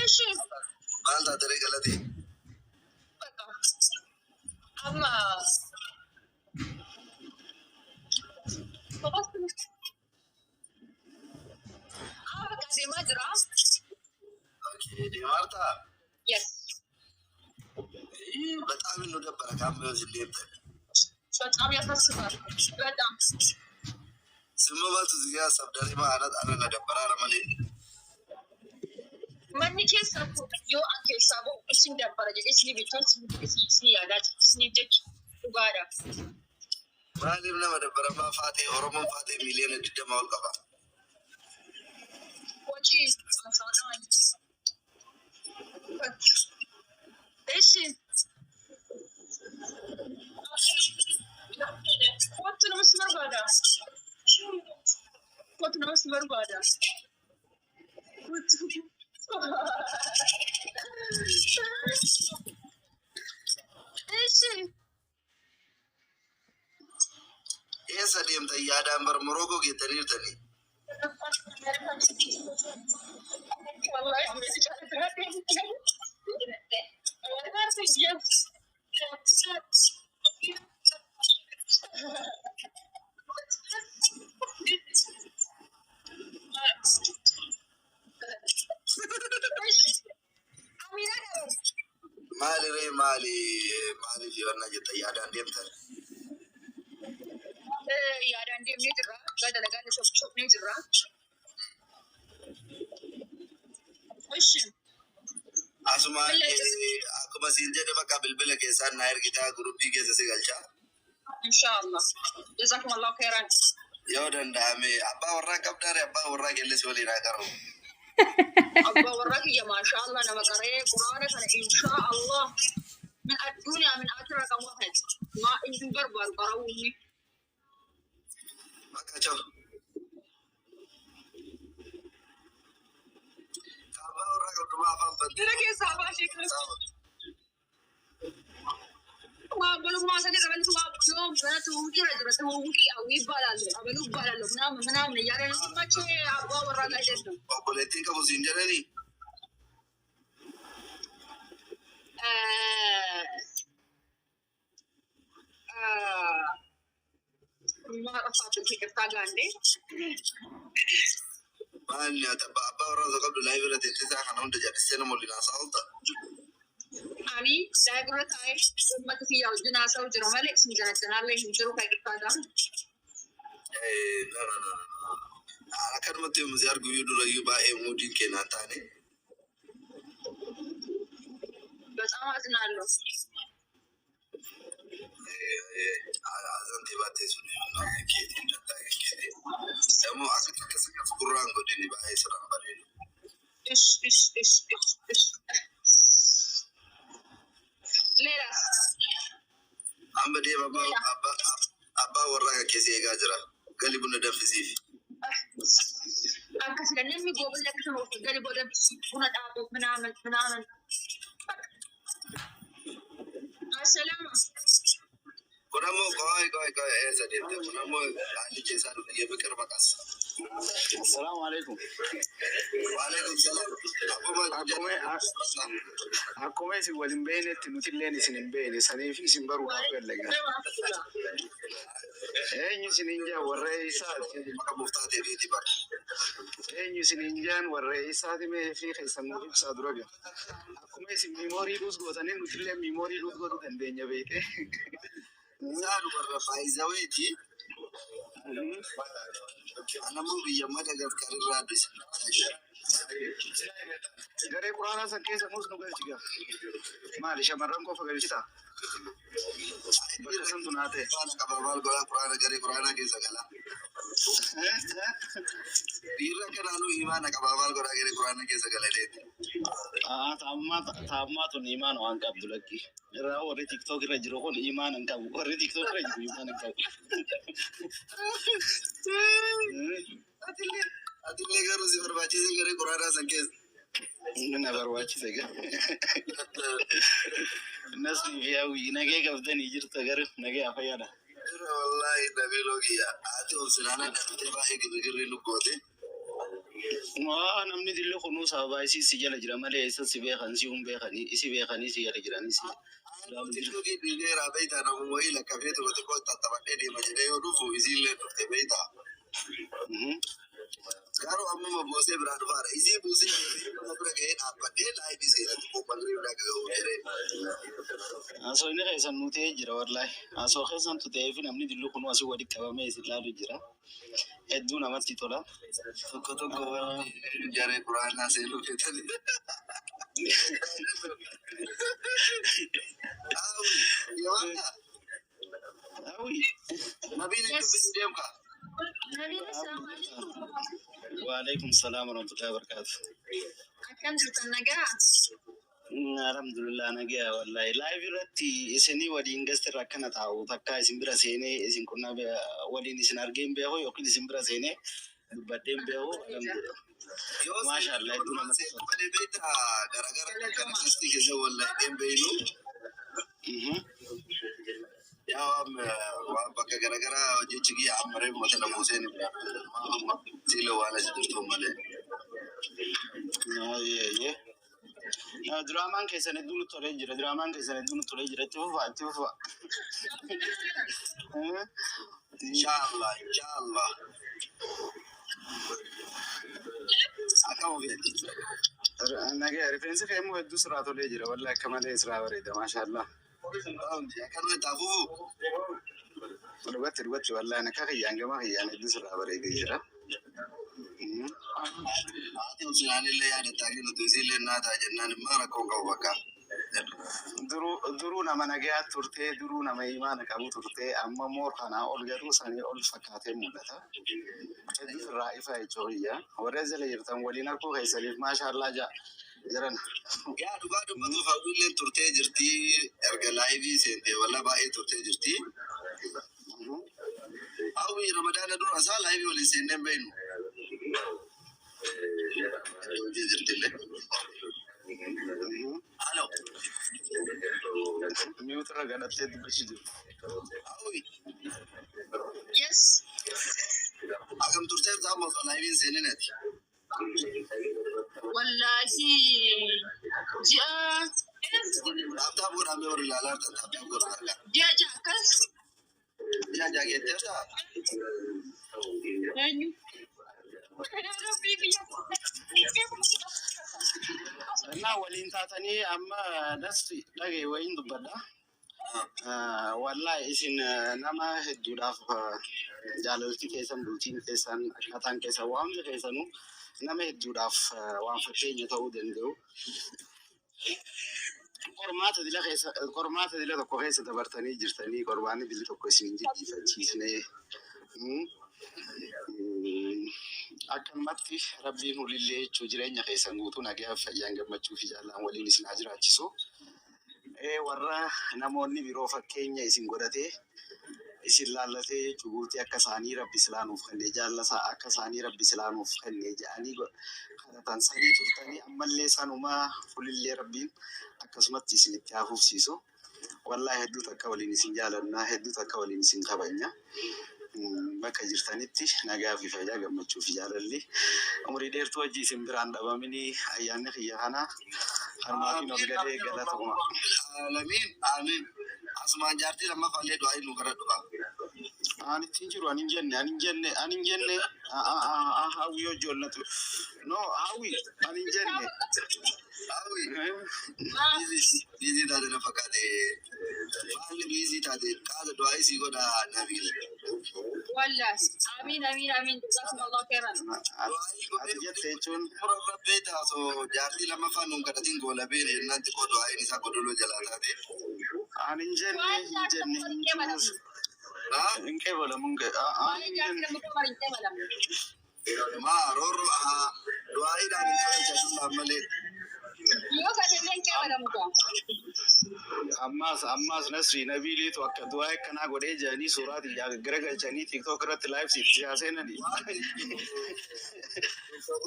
እሺ Maal taate galatee? በቃ amma amma በቃ deemaa jira. Deemaa jirtaa? Yes. በጣም ነው ደበረ ካምቢዮ ሲደብረ በጣም ያሳስባል። በጣም ስመባቱ እዚህ ጋር ሰብደሪ ማለት አነ ደበራ ረመሌ Manni keessa yoo an keessaa bahu isin dabbara jedhee isin bitaa isin yaadaa isiniif jecha dhugaadha. Maaliif nama dabbaramaa faatee Oromoon faatee miiliyoona 20 ol qaba. Hojii haasawaa እሺ Kottu nama si barbaada. Kottu nama si barbaada. Kottu. እሺ Eessa deemta yaadaan bar Morookoo geettanii jirtanii? Wallahi Maali ree maali maaliif yoonna jetta yaadaan deemtan? Yaadaan deemnee jirra. Dalagaan sochoofnee jirra. እሺ Asuma akkuma siin jedhe bakka bilbila keessaan na ergitaa guruppii keessa si galchaa. ኢንሻአላህ ጀዛኩም አላሁ ኸይራን። Yoo danda'ame abbaa warraa qabdaare abbaa warraa keelles waliin haa qaru. Abbaa warraa kiyya maashaallah nama qaree quraana kana inshaallah min addunyaa min akira kan wahan maa inni barbaadu qarawuuni. Bakka cabu. Abbaa warraa qabdumaa afaan bantu. Jira keessaa baashee kana በሉማ ሰገ በሉ jira jira ትውውቅ ያው ይባላሉ አበሉ ይባላሉ ምናምን ምናምን እያለ ነው መቼ አባ ወራ ጋር አይደለም። Obboleettiin qabu siin jedhanii. ማጠፋቸው ይቅርታ ጋር እንዴ Maal nyaata abbaa warraa osoo qabdu laayif irra teessee isaa kana hunda jallisee nama waliin haasa'u ta'a. Ani daa'ima taa'ee uummata kiyya wajjin haasa'u jira malee isin janajanaallee hin jiru kan ይቅርታ ጋር። No, no, no. Akkanumatti yommuu si argu iyyuu durayyuu baay'ee muudiin keenyaa taane. በጣም አዝናለሁ። Azantii baattee sun keetiin danda'a keetiin. Dammoo akka akkas akkas gurraan godhini baay'ee sirraan bareedu. እሽ እሽ እሽ እሽ እሽ ሌላስ? Amma deema abbaa warraa kan keessa eegaa jira. Gali buna danfisiif. Akkas namni goobazii akkasuma of gadi booda buna dhaabuuf ምናምን ምናምን አሰላም። Kun ammoo qo'aa qo'aa qo'aa eessa deemte? Kun ammoo haalli keessaa dhufe የፍቅር maqas. Assalamu alaikum. Waalaikum salaam. Akkuma Akkuma akkuma isin wal hin beeknetti nutilleen isin hin beekne saniif isin baruudhaaf galle. Eenyu isin hin jaan warra eessaati? Maka muftaa ta'eeti bara. Eenyu isin hin jaan warra eessaati mee fi keessan nuuf ibsaa dura gaa. Akkuma isin memory lose gootanii nutillee memory lose godhuu dandeenya beekte. Isaan warra faayizaweeti. Anammoo biyya Madagaskar irraa dhise. Garee quraanaa san keessa nuus nu galchi gaa. Maali shamarran qofa galchitaa? Bakka santu naa ta'e. Quraana qaba maal godhaa quraana garee quraanaa keessa gala. Dhiirra kanaanuu imaana qaba maal godhaa garee quraana keessa gala deeti. Taammaa tun imaana waan qabdu lakki. Irraa warri TikTok irra jiru kun imaana hin qabu. Warri TikTok irra jiru imaana hin qabu. Atillee atillee garuu si barbaachisee garee quraanaa san keessa. Na barbaachise gaa. Nasni fi hawwii nagee qabdanii jirta garuu nagee fayyaadha. Irra wallaahi Nabiiloo kiyya haati obsinaana dhabdee baay'ee girgirri nu goote. Waa namni dilli kunuu sababa isii si jala jira malee isa si beekan si hin beekanii isi beekanii si jala jiranii si ilaalu jira. Tiktookii dhiigeeraa beektaa namuma wayii lakkafee ture xiqqoo tattaphadhee deema jedhee yoo dhufu isiillee dhufte beektaa. Garuu ammuma buusee biraa dhufaadha. Isii buusee mana bira ga'ee dhaabbadhee live seena xiqqoo magriib dhaga ga'uu jedhee. Haasoo inni keessan nu ta'ee jira wallaahi. Haasoo keessantu ta'ee fi namni dilli kunuu asii walitti qabamee isin ilaalu jira. Hedduu namatti tola. Tokko tokko jaree quraanaa seenuu fedhani. Yohaanna Hawwi. Nabiin Yes. dubbisuu deemka. Nabiin assalamu alaikum. Waalaikum salaam warahmatullahi wabarakatuh. Akkam jirtan nagaa? Alhamdulillah nagaa wallahi. Live irratti isinii waliin guest irra akkana taa'u takka isin bira seenee isin qunnaa waliin isin argee hin beeku yookiin isin bira seenee dubbadhee hin beeku. Alhamdulillah. Yoo Maasha Allah hedduu walumaan namatti seenu tola. malee beektaa garagara kana sistii keessa wallahi hin beeynu. Yaa waan bakka garagaraa jechi kiyya ammaree uummata na buusee ni bira. Amma siila waan as jirtu malee. Ayyee. Diraamaan keessan hedduu nutti tolee jira. Diraamaan keessan hedduu nutti tolee jira. Itti fufaa, itti fufaa. Inshallah, inshallah. Akkam ofeeti. Nagaya rifeensi kee immoo hedduu sirraa tolee jira. Wallahi akka malee sirraa bareeda. Maashaallah. Akkanuma itti hafuufu. Dhugatti dhugatti wallahi akka kiyyaan gama kiyyaan hedduu sirraa bareedee jira. Haati ulfinaan yaadataa kennitu isiillee naataa jennaan immoo rakkoon qabu bakka. Duruu nama nagayaa turtee, duruu nama imaana qabu turtee, amma immoo kanaa ol garuu sanii ol fakkaatee mul'ata. Hedduu sirraa ifa jechuudha. Warra jala jirtan waliin akkoo keessaniif maashaallah jiran. Yaa dhugaa dubbatuuf hawwiillee turtee jirti. Erga live seentee walla baay'ee turtee jirti. Hawwii Ramadaana dura isaa live waliin seennee hin beeknu. Hojii jirtillee. Halo. Mute irra gadhattee dubbachuu jirti. Hawwii Yes. akkam turtee amma osoo live hin seenin ati? Wallaahi ji'a Tap tap godhaa warri ilaalaa jirtan tap tap godhaa harka. Ji'a 6 akkas. Ji'a 6 geetteerta? Eenyu? Innaa waliin taatanii amma das dhagaye wayiin dubbadha. Wallahi isin nama hedduudhaaf jaalalti keessan, bultiin keessan, akkaataan keessan, waan hundi keessanuu nama hedduudhaaf waan fakkeenya ta'uu danda'u. Qormaata dila keessa, qormaata dila tokko keessa dabartanii jirtanii, qormaanni dilli tokko isin hin jilbiifachiisne. Akkanumatti rabbiin hulillee jechuu jireenya keessan guutuu nagaa, fayyaan, gammachuu fi jaalaan waliin isin haa jiraachisu. Warra namoonni biroo fakkeenya isin godhatee isin laallatee jechuu guutii akka isaanii rabbi silaanuuf kennee jaallasaa akka isaanii rabbi silaanuuf kennee jedhanii kadhatan sanii turtanii ammallee sanumaa fulillee rabbiin akkasumatti isinitti haa fufsiisu. Wallaahi hedduu takka waliin isin jaalannaa, hedduu takka waliin isin kabajna. Bakka jirtanitti nagaa fi fayyaa, gammachuu fi jaalalli umurii dheertuu wajji isin biraan dhabaminii ayyaanni kiyya kana harmaatiin ol gadee galatuma. Amiin amiin. Asumaan jaartii lammaffaallee du'aa nu kadhadhu qaba. Ani ittiin jiru ani hin jenne, ani hin jenne, ani hin jenne, hawwi hojjoonnatu. No, hawwi ani hin jenne. Hawwi busy taate na fakkaate. Maalli busy taate qaada du'aa isii godha Nabiil. Wallahi. Amiin, amiin, amiin. Jazakumullahu khairan. Ati jette jechuun Mura rabbee taasoo jaartii lammaffaa nuun kadhatiin goola beene jennaan xiqqoo du'aayin isaa godoloo jalaa taate. Ani hin jenne, hin jenne, hin jiru. Haa? Hin qeebalamu, hin Waa'ee jaartii lammaffaa hin qeebalamu. Maa roorroo haa du'aayiidhaan hin taasisaa malee. Yoo kadhannee hin qeebalamu gaa. Ammaas Nasrii Nabiiliitu akka du'aa akkanaa godhee jedhanii suuraa xiyyaa garagalchanii TikTok irratti live sitti haaseenani.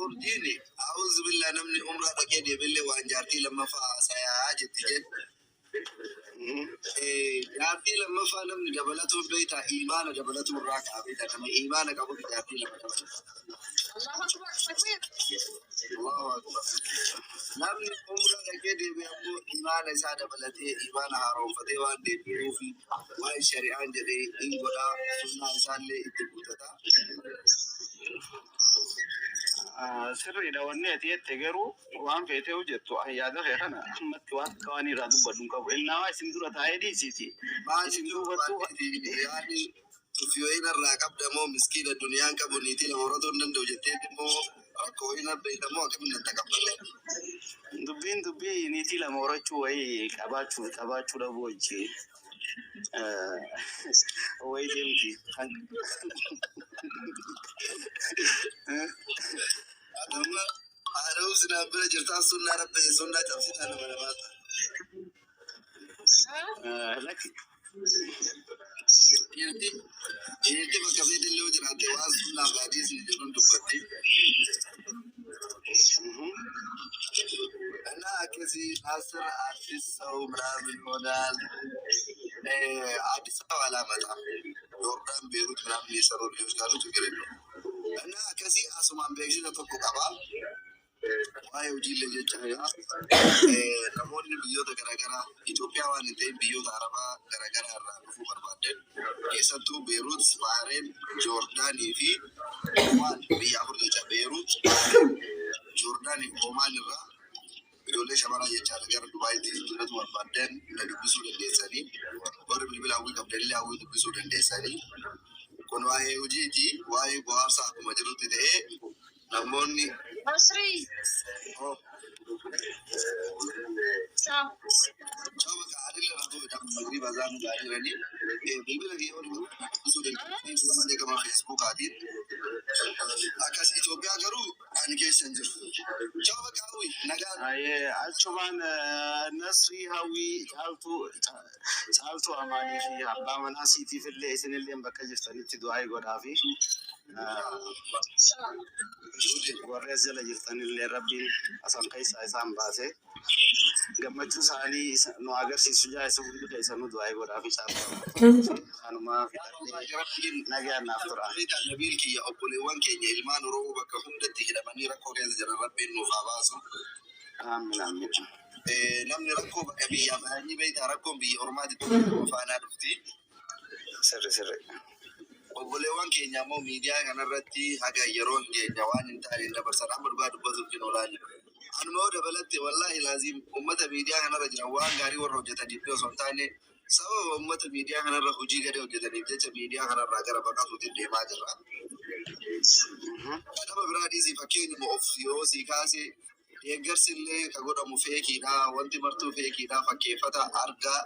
Urjiini a'uuzu billaa namni umraa dhaqee deebillee waan jaartii lammaffaa haasayaa jetti jedhu. Jaartii lammaffaa namni dabalatuun beektaa, imaana dabalatu irraa ka'a beektaa, nama imaana qabutu jaartii lama dabalata. Allahu akbar, takbir. Allahu akbar. Namni umraa dhaqee deebi'e ammoo imaana isaa dabalatee, imaana haaromfatee waan deebi'uuf, waan shari'aan jedhee hin godhaa, sunnaa isaallee itti guuttata. Sirriidha wanni ati jette, garuu waan feetee hojjettu yaada kee kana ammatti waan akka waan irraa dubbadhu hin qabu. Ilnaamaa isin dura taa'ee dhiisiiti. Maal Isin duubattuu yaani tuffiyooyin irraa qabda moo, miskiina duniyaan qabu niitii lama horatuu hin danda'u jettee immoo rakkoo hin beekta moo, akkamiin natti qabbale? Dubbiin dubbii niitii lama horachuu wayii qabaachuu qabaachuu dhabuu wajji wayii deemti. Amma haadha sinaan bira jirtaa, sunnaa rabbi sunnaa cabsitaa nama namaata. Lakki. Dhiirti bakka feetillee yoo jiraatte waan sunnaa fi hadiisni jedhuun dubbatti. እና akkasii ናስር አዲስ ሰው ምናምን ይሆናል። አዲስ ሰው አላመጣም። ዮርዳን፣ ቤሩት ምናምን የሰሩ ልጆች ካሉ ችግር የለውም። እና akkasii asumaan beeksisa tokko qaba. Waa'ee hojiilee jechaadha. Namoonni biyyoota garaagaraa, Itoophiyaa waan hin ta'in biyyoota Arabaa garaagaraa irraa dhufuu barbaadan, keessattuu Beerut, Bahareen, Joordaanii fi Omaan, biyya afur jecha, Beerut, Joordaanii fi Omaan irraa ijoollee shamaraa jechaadha gara Dubaayitti jijjiirratu barbaadan na dubbisuu dandeessanii, warri bilbila hawwii qabdanillee hawwii dubbisuu dandeessanii. Kun waa'ee hojiiti, waa'ee bohaarsaa akkuma jirutti ta'ee namoonni Nasri. Oh, Ciao. Ciao, bakka adillee raafuu jedhamu magriba zaanu gaariiranii bilbila kiyya waliin dubbisuu dandeessanii malee gama Feesbuukaatiin. Akkas Itoophiyaa garuu ani keessa hin jiru. Ciao, bakka hawwii nagaan. Achumaan Nasrii, Hawwii, Caaltuu, Caaltuu Amaanii fi abbaa manaa siitiif illee isinillee bakka jirtanitti du'aa godhaa fi warri as jala jirtanillee rabbiin asan keessaa isaan baasee gammachuu isaanii nu agarsiisu jaa isa hundi keessanuu du'aa godhaa fi caaltuu kanumaa fixadhee nagaan naaf tura. Nabiil kiyya, obboleewwan keenya ilmaan Oromoo bakka hundatti hidhamanii rakkoo keessa jiran rabbiin nuuf haa baasu. Aamin, aamin. Namni rakkoo bakka biyyaa bahanii beektaa, rakkoon biyya ormaatti faanaa dhufti. Sirri sirri. Obboleewwan keenya immoo miidiyaa kanarratti haga yeroon keenya waan hin taane hin dabarsan, amma dhugaa dubbatuuf jiru olaani. Anuma yoo dabalatte, wallaahi laaziim, uummata miidiyaa kanarra jiran waan gaarii warra hojjetaniif osoo hin taane, sababa uummata miidiyaa kanarra hojii gadee hojjetaniif jecha miidiyaa kanarraa gara baqatuutiin deemaa jirra. Nama biraa dhiisii, fakkeenyuma of yoo sii kaase, deeggarsi illee ka godhamu feekiidha. Wanti martuu feekiidha. Fakkeeffata argaa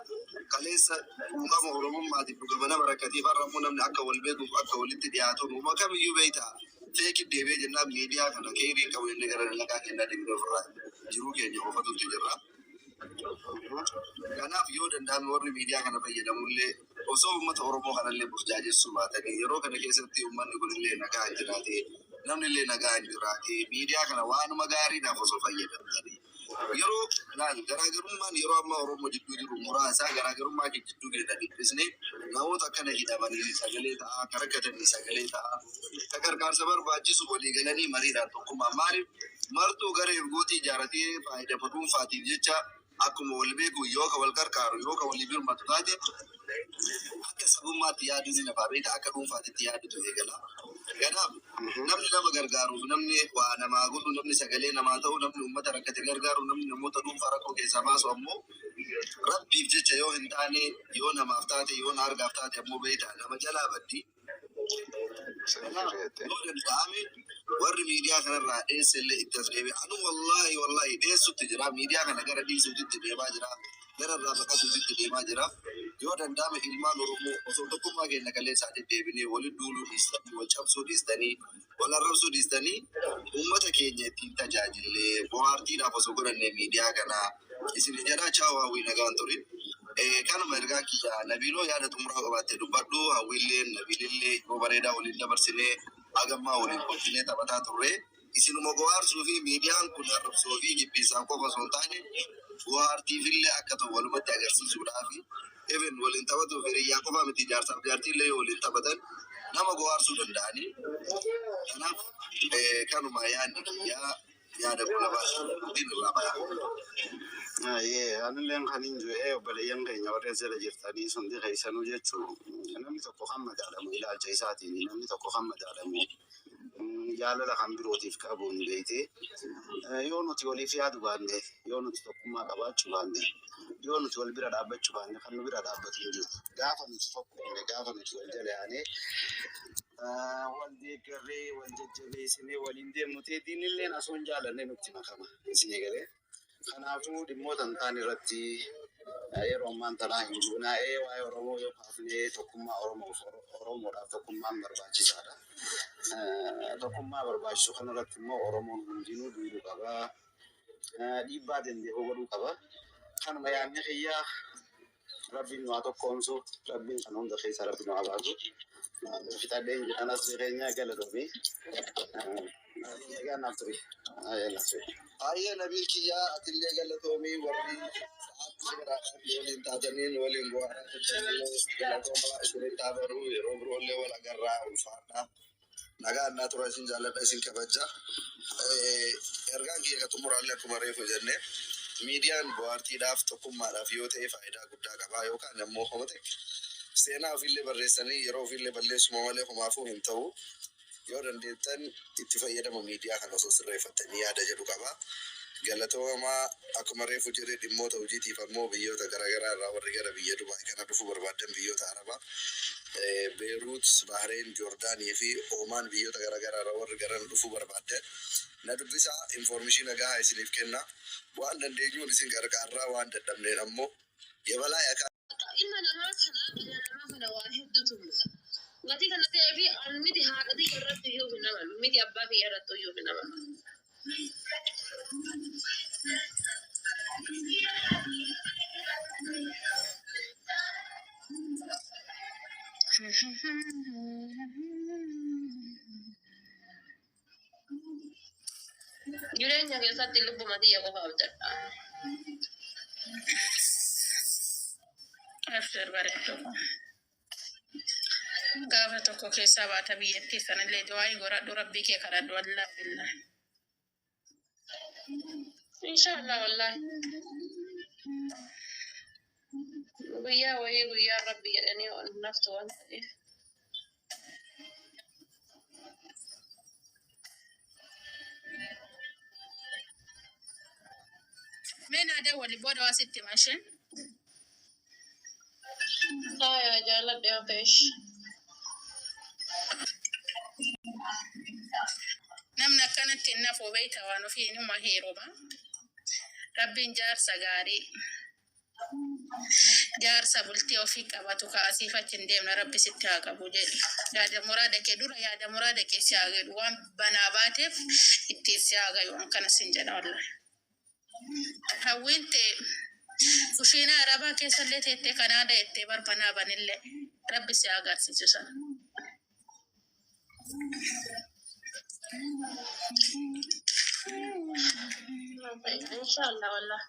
kaleessa quuqama Oromummaatiif dhugama nama rakkatiif, har'a immoo namni akka wal beekuuf akka walitti dhiyaatu uuma kamiyyuu beektaa feeki deebee jennaan, miidiyaa kana keerii qabu jennee gara dalagaa kennaa deemnee ofirraa jiruu keenya oofatutti jirra. Kanaaf yoo danda'ame warri miidiyaa kana fayyadamullee osoo uummata Oromoo kanallee burjaajessuu baatanii, yeroo kana keessatti uummanni kunillee nagaa hin jiraate, namni illee nagaa hin jiraate, miidiyaa kana waanuma gaariidhaaf osoo fayyadamtanii. Yeroo laal garaagarummaan yeroo ammaa Oromoo jidduu jiru muraasa, garaagarummaa jidduu keenya dhiphisnee namoota akkana hidhamanii sagalee ta'aa, kan rakkatanii sagalee ta'aa, ka gargaarsa barbaachisu walii galanii mariidhaan tokkummaa, maaliif martuu garee gootii ijaaratee faayidama dhuunfaatiif jecha akkuma wal beeku yoo ka wal qarqaaru yoo ka walii birmatu taate, akka sabummaatti yaaduun ni lafaa beekta, akka dhuunfaatitti yaadutu eegala. Kanaaf namni nama gargaaruuf, namni waa namaa godhu, namni sagalee namaa ta'u, namni uummata rakkate gargaaru, namni namoota dhuunfaa rakkoo keessaa baasu ammoo rabbiif jecha yoo hin taane, yoo namaaf taate, yoo na argaaf taate ammoo beektaa nama jalaa baddi. Kanaaf yoo danda'ame warri miidiyaa kanarraa dheesse illee itti as deebi'a. Anu wallaahi wallaahi dheessutti jira. Miidiyaa kana gara dhiisuutti deemaa jira. Gara irraa baqatuutti deemaa jira. Yoo danda'ame ilmaan Oromoo osoo tokkummaa keenya kaleessaa deddeebinee, walitti duuluu dhiistanii, wal cabsuu dhiistanii, wal arrabsuu dhiistanii, uummata keenya ittiin tajaajillee bohaartiidhaaf osoo godhannee miidiyaa kana isin jedhaa. Ciao, hawwii, nagaan ture. Kanuma ergaa kiyya. Nabiiloo, yaada xumuraa qabaatte dubbadhu. Hawwiillee Nabiilillee yeroo bareedaa waliin dabarsinee, hagammaa waliin kolfinee taphataa turre. Isinuma gohaarsuu fi miidiyaan kun arrabsoo fi jibbiisaan qofa osoo hin taane, bohaartiifillee akka ta'u walumatti agarsiisuudhaaf. Even waliin taphatuuf hiriyyaa qofa miti, jaarsaaf jaartiillee yoo waliin taphatan nama gohaarsuu danda'anii. Kanaaf kanuma yaadni kiyyaa, yaada gulabaa irraa baha. Ayyee, anilleen kan hin jiru obboleeyyan keenya warra jala jirtanii hundi keessanuu jechuu, namni tokko kan madaalamu ilaalcha isaatiin, namni tokko kan madaalamu jaalala kan birootiif qabuun beekte. Yoo nuti waliif yaadu baanne, yoo nuti tokkummaa qabaachuu baanne, yoo nuti wal bira dhaabbachuu baanne, kan nu bira dhaabbatu hin jiru. Gaafa nuti tokkoomne, gaafa nuti wal jala yaanee, wal deeggarree, wal jajjabeessinee waliin deemnu ta'e, diinilleen osoo hin jaalanne nutti makama. Isinii galee? Kanaafuu dhimmoota hin taane irratti yeroo ammaan tanaa hin gubnaa'ee. Waa'ee Oromoo yoo kaafnee, tokkummaa Oromoof, Oromoodhaaf tokkummaan barbaachisaadha. Tokkummaa barbaachisu kanarratti immoo Oromoon hundinuu duuluu qaba. Dhiibbaa danda'u godhuu qaba. Kanuma yaadni kiyyaa. Rabbiin nu haa tokkoomsu. Rabbiin kan hunda keessa Rabbi nu haa baasu. Fixadheen jedhan as keenya galatoomii. Egaa naaf ture. Naaf ture. Baay'ee Nabiil kiyyaa, atillee galatoomii. Warri sa'aatii dheeraadhaan waliin taataniin waliin bu'aaraa turtanillee galatoomaa. Isinitti haa baruu, yeroo biroollee wal agarraa, ulfaadhaa. Nagaa annaa tura, isin jaalladha, isin kabaja. Ergaan kiyya ka xumuraallee akkuma reefu jenne, miidiyaan bohaartiidhaaf, tokkummaadhaaf yoo ta'e faayidaa guddaa qaba, yookaan immoo homa ta'e seenaa ofiillee barreessanii yeroo ofiillee balleessuma malee homaafuu hin ta'u. Yoo dandeettan itti fayyadama miidiyaa kana osoo sirreeffattanii yaada jedhu qaba. Galatoomaa. Akkuma reefu jedhe, dhimmoota hojiitiif ammoo biyyoota garaagaraa irraa warri gara biyya Dubaay kana dhufuu barbaadan, biyyoota Arabaa, Beeruut, Bahreen, Joordaanii fi Oomaan, biyyoota garaagaraa irraa warri garan dhufuu barbaadan na dubbisaa, information gahaa isiniif kenna. Waan dandeenyuun isin gargaarraa, waan dadhabneen ammoo yabalaa yakaa. Ilma namaa kana, dhala namaa kana waa hedduutu mul'ata. Gatii kana ta'ee fi ani miti haadha tiyya irratti iyyuu hin amanu, miti abbaa kiyya irratti iyyuu hin amanu. Jireenya keessatti lubbuma tiyya qofa abdadha. Abshir bareedduu. Gaafa tokko keessaa baata biyyattii sanillee du'aa godhadhu, rabbii kee kadhadhu, wallaahi billahi. Inshallah, wallahi. Guyyaa wayii guyyaa rabbi jedhanii naftu waan ta'eef. Mee naa wali booda waa sitti mashee. Aya, jaaladhe hafeesh. Namni akkanatti hin nafu beeyta, waan ofii inuma heeruma. Rabbiin jaarsa gaarii, jaarsa bultii ofii qabatu ka asiif achi hin deemne rabbi sitti haa qabu jedhi. Yaada muraada kee dura, yaada muraada kee si haa godhu, waan banaa baateef ittiin si haa gayu, waan kana sin jedha wallahi. Hawwiin ta'e kushiinaa arabaa keessallee teettee kanaada jettee barbanaa banillee rabbi si haa agarsiisu sana. Inshallah, wallah.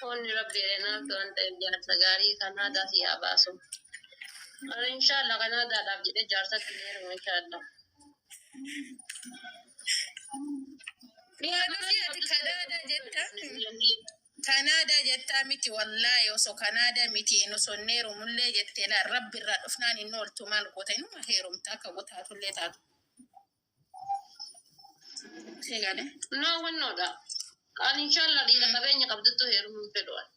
Wanni rabbi jedhee waan ta'eef jaarsa gaarii Kanaadaa si haa baasu. Ani inshallah Kanaadaadhaaf jedhee jaarsatti hin heerumu inshallah. Waan ofii ati Kanaadaa jetta. Kanaadaa jettaa miti, wallaahi osoo Kanaadaa miti osoo hin heerumullee jettee laa, rabbi irraa dhufnaan hin ooltu, maal goota, inuma heerumta akka gotaatullee taatu. Eegale. No, wannoodha. Ani inshallah dhiira qabeenya qabduttu heerumuu hin fedhu ani.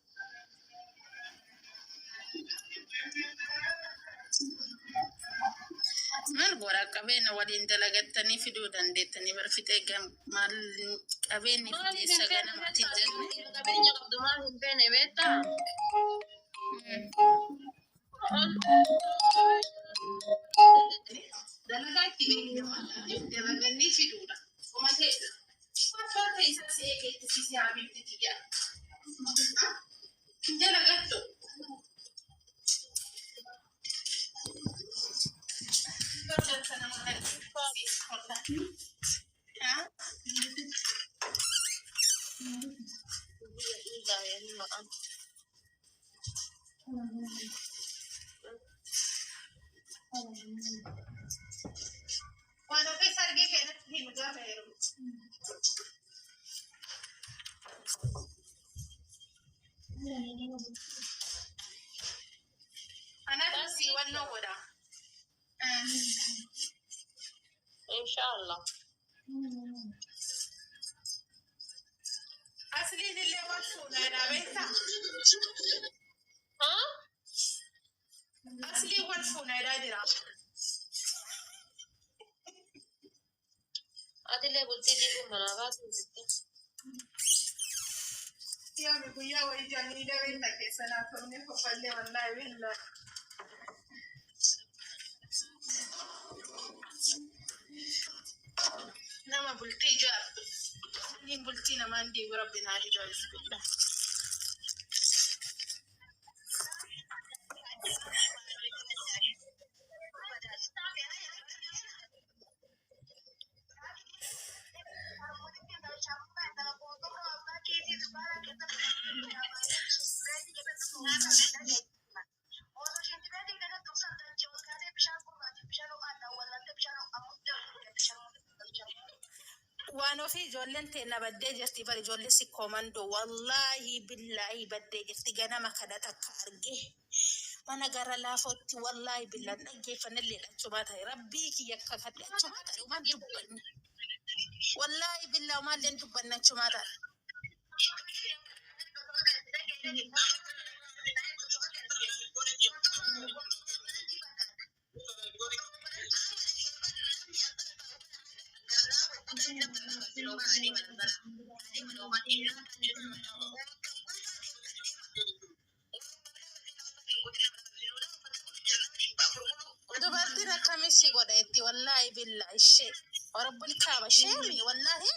Maal godha, qabeenya waliin dalagattanii fiduu dandeettanii bar fixee gam maal qabeenyi Maaliif hin fixeessa feene ganamaati beektaa? jenne. Dhiira qabeenya qabdu maal hin feene beektaa? Ol Dalagaa itti beekama. Dalaganii fiduudha. Haa? Maqaan. Waan ofii sargii keenyatti himu gaafa yeroo. Anaatu si wannoo godha. Inshaallah. Asliin illee wal fuudhaadha beektaa? Haa? Asliin wal fuudhaadhaa jira. Atillee bultii diiguun manaa baatu jirti. Yaami guyyaa wayii jaanii dabeetta keessa naaf tolnee koffallee wallaahi billaa. Nama bultii ijaartu. Inni bultii namaan diigu rabbi naa diigaa bismillah. Waan ofii ijoolleen teenna baddee jirti bar ijoollee si komandoo wallaahi billaahi baddee jirti ganama kana takka arge mana gara laafootti wallaahi billaan dhaggeeffannillee achumaa ta'e rabbii kiyya kakadhe achumaa ta'e waan dubbanne wallaahi billaa maalleen dubbanne achumaa ta'e. Dubartiin akkamii si godha itti wallaahi billaa ishee rabbul kaaba sheemi wallaahi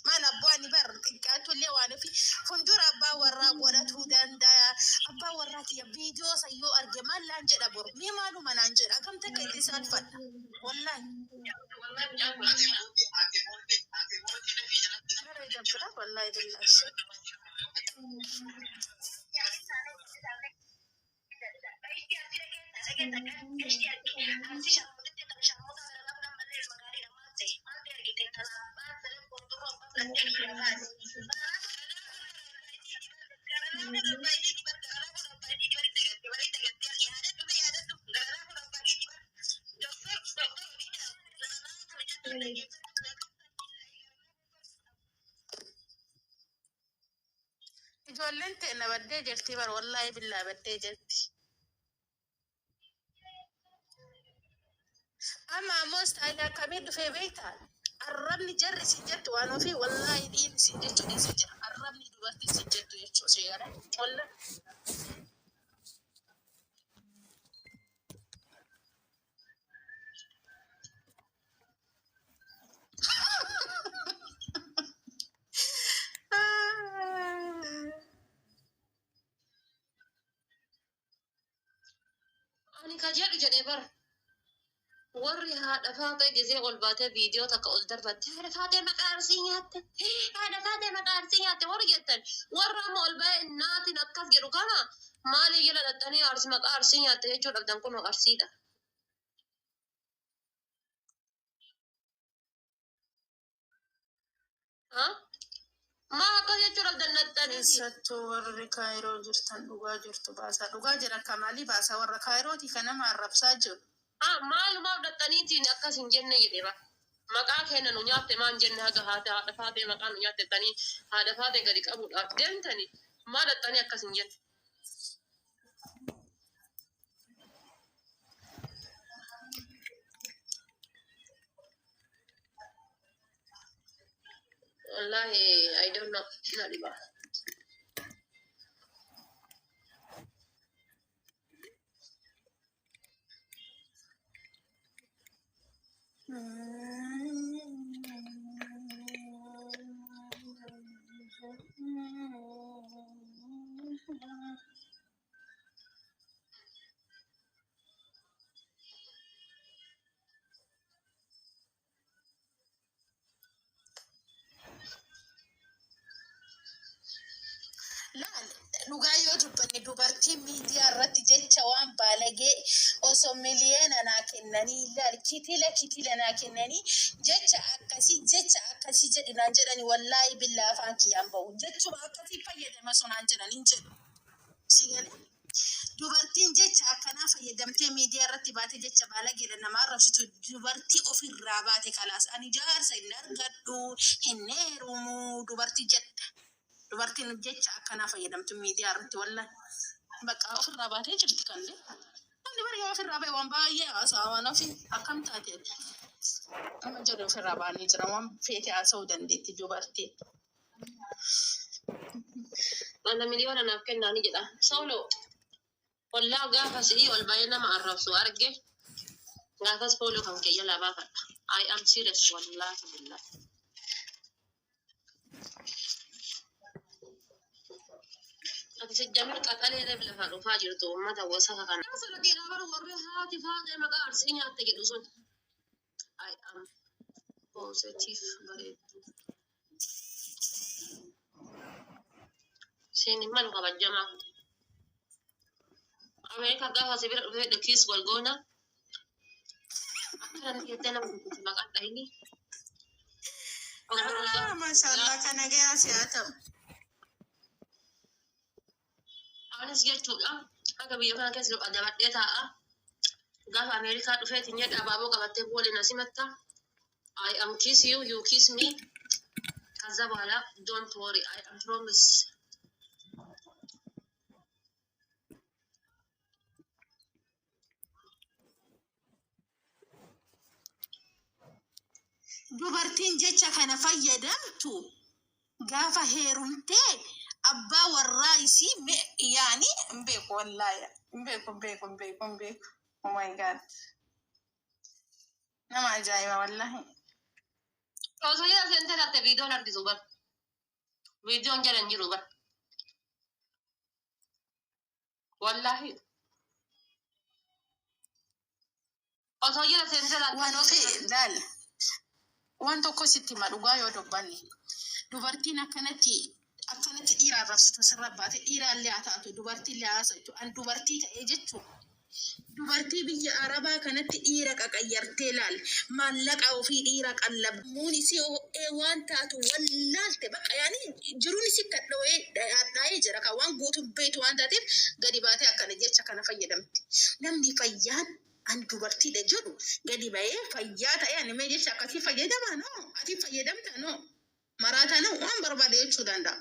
maal abbaa ni bar xiqqaatullee waan ofii fuuldura abbaa warraa godhatuu danda'a abbaa warraa kiyya viidiyoo san yoo arge maal naan jedha boru mee maaluma naan jedha akkam takka itti saalfadha wallaahi. Bareeda bira wallaahi billaa ishee. Ijoolleen teenna baddee jirti bar wallaahi billaa baddee jirti. Amma ammoo istaayilii akkamii dhufee beektaa? Arrabni jarri isin jettu waan ofii wallaahi dhiirri isin jechuu dhiisee jira. Arrabni dubartii isin jettu jechuu seera. Wallaahi. Ani ka jedhu jedhee bara. Warri haadha faatee gisee ol baatee viidiyoo takka ol darbatte haadha faatee maqaa arsii nyaatte haadha faatee maqaa arsii nyaatte warri jettan warra amma ol ba'ee naatiin akkas jedhu kana maaliif jala dhaxxanii arsii maqaa arsii nyaatte jechuu dhabdan kunoo arsiidha. Haa? Maa akkas jechuu dhabdan dhaxxanii? Keessattuu warri Kaayiroo jirtan dhugaa jirtu baasaa. Dhugaa jira akka maalii baasaa warra Kaayirootii kan nama arrabsaa jiru. Haa maalumaaf dhaxxaniitiin akkas hin jenne jedhee bara. Maqaa keenya nu nyaatte maan jenne haga haadha haadha faatee maqaa nu nyaatte jettanii haadha faatee gadi qabuudhaaf deemtanii maa dhaxxanii akkas hin jenne? Wallahi I don't know na dhiba. Dubartiin miidiyaa irratti jecha waan baalagee osoo miliyoona naa kennanii, ilaali, kitila kitila naa kennanii, jecha akkasii jecha akkasii jedhi naan jedhani, wallaahi billaa afaan kiyyaan bahu. Jechuma akkasii fayyadama osoo naan jedhan hin jedhu. Si galee? Dubartiin jecha akkanaa fayyadamtee miidiyaa irratti baate, jecha baalageedha nama arrabsitu, dubartii ofirraa baate kalaas ani jaarsa hin argadhu, hin heerumu dubartii jette. Dubartiin jecha akkanaa fayyadamtu miidiyaa irratti, wallahi bakka ofirraa baatee jirti kan de. Namni bari yoo ofirraa bahe waan baay'ee haasa'a, waan ofii akkam taateeti. Amma jedhu ofirraa baanii jira, waan feete haasa'uu dandeetti dubartiin. Ana miliyoona naaf kennaa ni jedha. Solo wallaa gaafa si'ii ol baay'ee nama arrabsu arge, gaafas follow kan kee jalaa baafadha. I am serious, wallahi billahi. Ati sijjamir qaxalee reef lafaa dhufaa jirtu uummata wasaka kana. Nama sana dhiiraa bara warri haati faatee maqaa Arsii nyaatte jedhu sun. I am positive, bareeddu. Siin hin malu kabajamaa. Ameerikaa gaafa si bira dhufee kiss wal goona. Akkana jettee nama dubbisi maqaan dhahini. Ah, maashaallah, kana gahaa si haa ta'u. Anis jechuudha akka biyya kana keessa jiru adabadhee taa'a. Gaafa Ameerikaa dhufeetiin jedha abaaboo qabattee waliin na simatta. I am kiss you, you kiss me. ከዛ በኋላ don't worry, I am promise. Dubartiin jecha kana fayyadamtu gaafa heerumtee abbaa warraa isii yaani hin beeku, wallaahi hin beeku, hin beeku, hin beeku, hin beeku. Oh my God. Nama ajaa'iba wallaahi. Osoo jala seentee laatte viidiyoon argisu bar. Viidiyoon jala hin jiru bar. Wallaahi. Osoo jala seentee laatte Waan ofii laal. Waan tokko sitti hima, dhugaa yoo dubbanne. Dubartiin akkanatti akkanatti dhiira arrabsitu sirra baate, dhiiraallee haa taatu, dubartiillee haa haasa'u. An dubartii ta'ee jechuun dubartii biyya Arabaa kanatti dhiira qaqayyartee, laal, maallaqa ofii dhiira qallabmuun isii ho'ee waan taatu wallaalte, bakka yaani jiruun isii hadhaa'ee hadhaa'ee jira, kan waan guutuu beektu waan taateef gadi baatee akkana jecha kana fayyadamti. Namni fayyaan an dubartiidha jedhu gadi bahee fayyaa ta'ee ani mee jecha akkasii fayyadamaa? No, ati fayyadamta? No, maraataa? No, waan barbaade jechuu danda'a.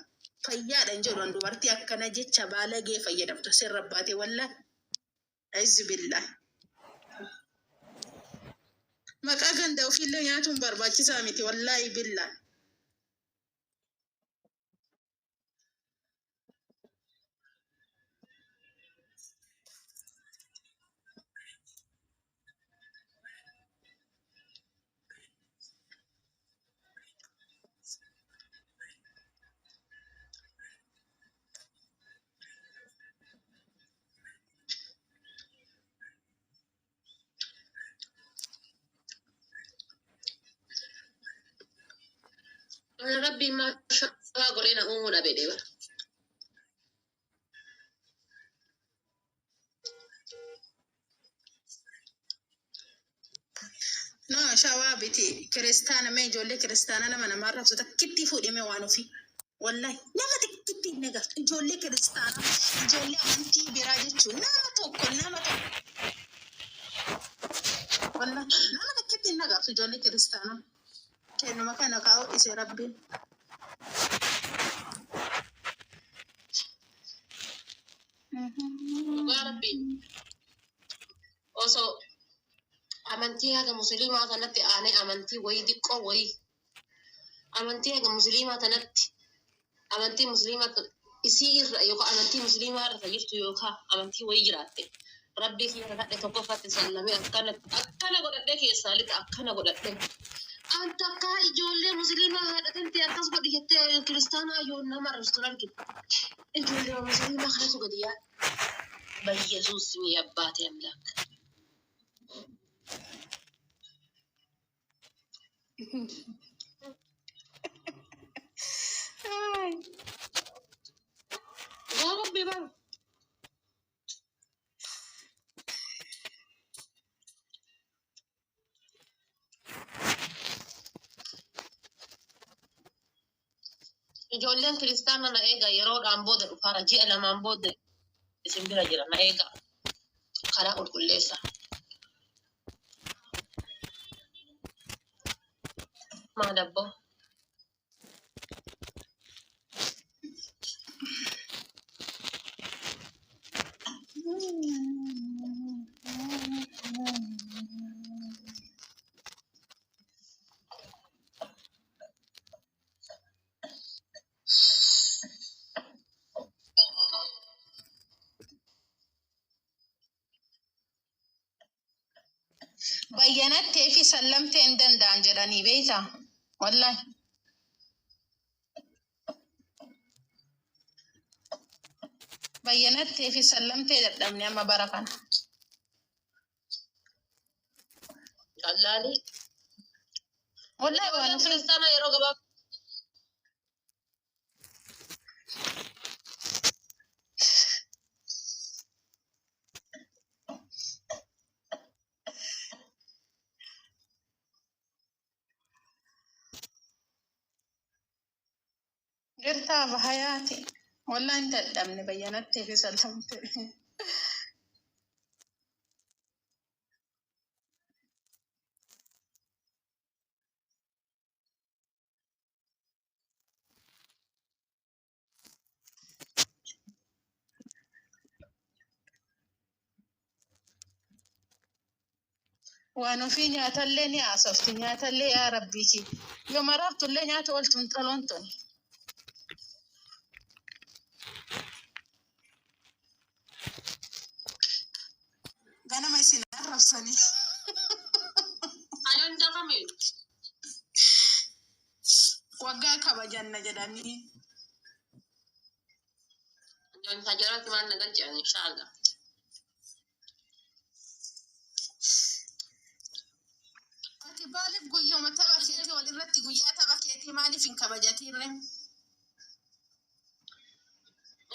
Fayyaadha hin jedhu an dubartii akkana jecha baalagee fayyadamtu sirra baate, wallaahi. Aizu billah. Maqaa ganda ofiillee nyaatuun barbaachisaa miti, wallaahi billah. Rabbiin maashaa godhee na uumuu dhabe deema. No, shawaa biti kiristaana mee ijoollee kiristaanaa nama namaa arrabsu takkitti fuudhime waan ofii. Wallahi nama takkitti hin agartu. Ijoollee kiristaanaa, ijoollee amantii biraa jechuun nama tokko, nama tokko. Wallahi nama takkitti hin agartu ijoollee kiristaanaa. Kennuma kana kaa'u isee Rabbiin. Dhugaa Rabbiin osoo amantii haga musliimaa tanatti aanee amantii wayii xiqqoo wayii, amantii haga musliimaa tanatti, amantii musliimaa isii irra yookaan amantii musliimaa irra jirtu yookaan amantii wayii jiraatte, Rabbii kiyya kakadhe, tokkoffaatti sallamee akkana akkana godhadhee keessaa lixa akkana godhadhe. An takkaa ijoollee musliimaa haadha tante akkas godhi jettee kiristaanaa yoo nama arrabsitu hin argine. Ijoollee musliimaa kanatu gadi yaa. በኢየሱስ ስም የአባቴ አምላክ። Yaa Rabbi bara. Ijoolleen kiristaanaa na eegaa, yeroodhaan booda dhufaara, ji'a 2n booda isin bira jira, na eegaa, karaa qulqulleessa. Maal abboo? Bayyanattee fi sallamtee hin danda'an jedhanii beektaa? Wallahi. Bayyanattee fi sallamtee dadhabne amma bara kana. Qallaalii. Wallahi waan Ijoolleen ofii kiristaanaa yeroo gabaabaa Jirtaa bahayaati. Wallahi hin dadhabne bayyanattee fi sallamtee. Waan ofii nyaatallee ni haasofti, nyaatallee yaa rabbii kee. Yoo maraartullee nyaata ooltu intaloon tun. Ganama isin arrabsanii. Ajandaa kamii? Waggaa kabajanna jedhanii. Ajandaa jalatti maal na galchan inshaallah. Ati maaliif guyyooma tapha keetii wal irratti guyyaa tapha keetii maaliif hin kabajatiirre?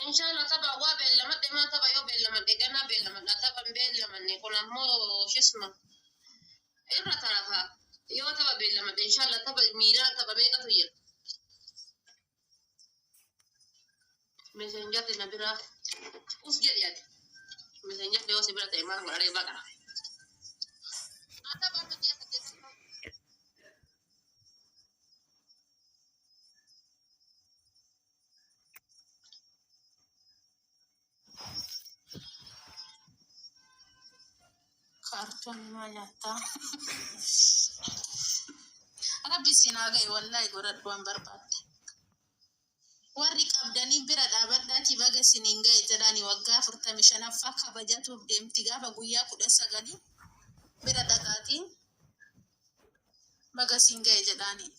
Inshallah tapha waa beellamadhe, maa tapha yoo beellamadhe ganaa beellamadha, tapha hin beellamanne kun ammoo shisma irra tarafa yoo tapha beellamadhe inshallah tapha miilaa tapha meeqatu jira. Messengerri na bira us jedhi, ati messengerri yoo si bira ta'e maal godharee baqa. Tapha akka ji'a 8. Kaartoon maa nyaattaa? Rabbi isin haa ga'i, wallahi godhadhu waan barbaadde. Warri qabdanii bira dhaabadhaatii baga isiniin ga'e jedhanii, waggaa 45ffaa kabajatuuf deemti, gaafa guyyaa 19 bira dhaqaatii baga isin ga'e jedhaanii.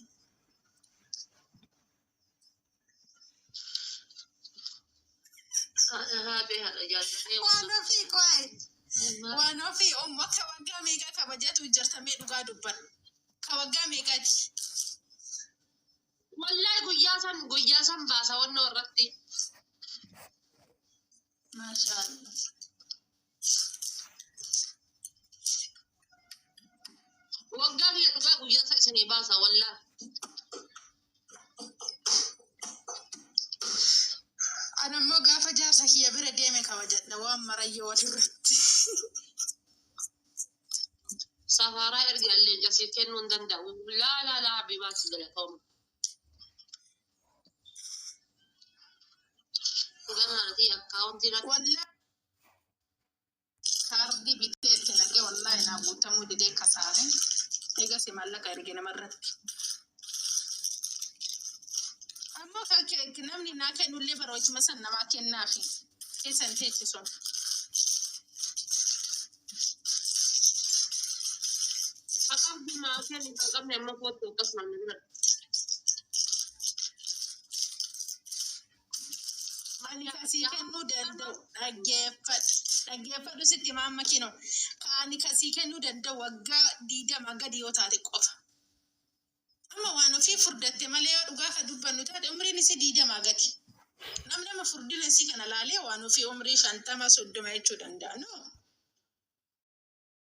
Haadha haadha haadha jaallatee. Waan ofii qo'e. Waan ofii umma ka waggaa meeqaa kabajatu jirtamee dhugaa dubbanna. Ka waggaa meeqaati? Wallahi guyyaa san baasa wannoo irratti. Maashaallah. Waggaa kiyya dhugaa guyyaa san isinii baasa wallahi. Ani ammoo gaafa jaarsa kiyya bira deeme kabajadha waan marayyoo walirratti. Safaaraa erga illee asiif kennuu hin danda'u. Laa laa laa, habibaati galatooma. Ganaati akkaawuntii natti. Wallahi kaardii bitee itti naqee, wallahi naa guutamuu didee kasaare. Egas maallaqa erge namarratti. Ammoo kan namni naa kennullee baroechuma san namaa kennaafi. Keessan teechisuun. Haqaan naa kennu kan qabne ammoo kootu akkasuma na bira. Ani kasii kennuu danda'u dhaggeeffadhu. Dhaggeeffadhu sitti maamma kino. Ani kasii kennuu danda'u waggaa 20 gadi yoo taate qofa. Amma waan ofii furdatte malee, yoo dhugaa ka dubbannu taate, umriin isii 20 gadi. Namni nama furdina isii kana laalee waan ofii umrii 50 30 jechuu danda'a. No.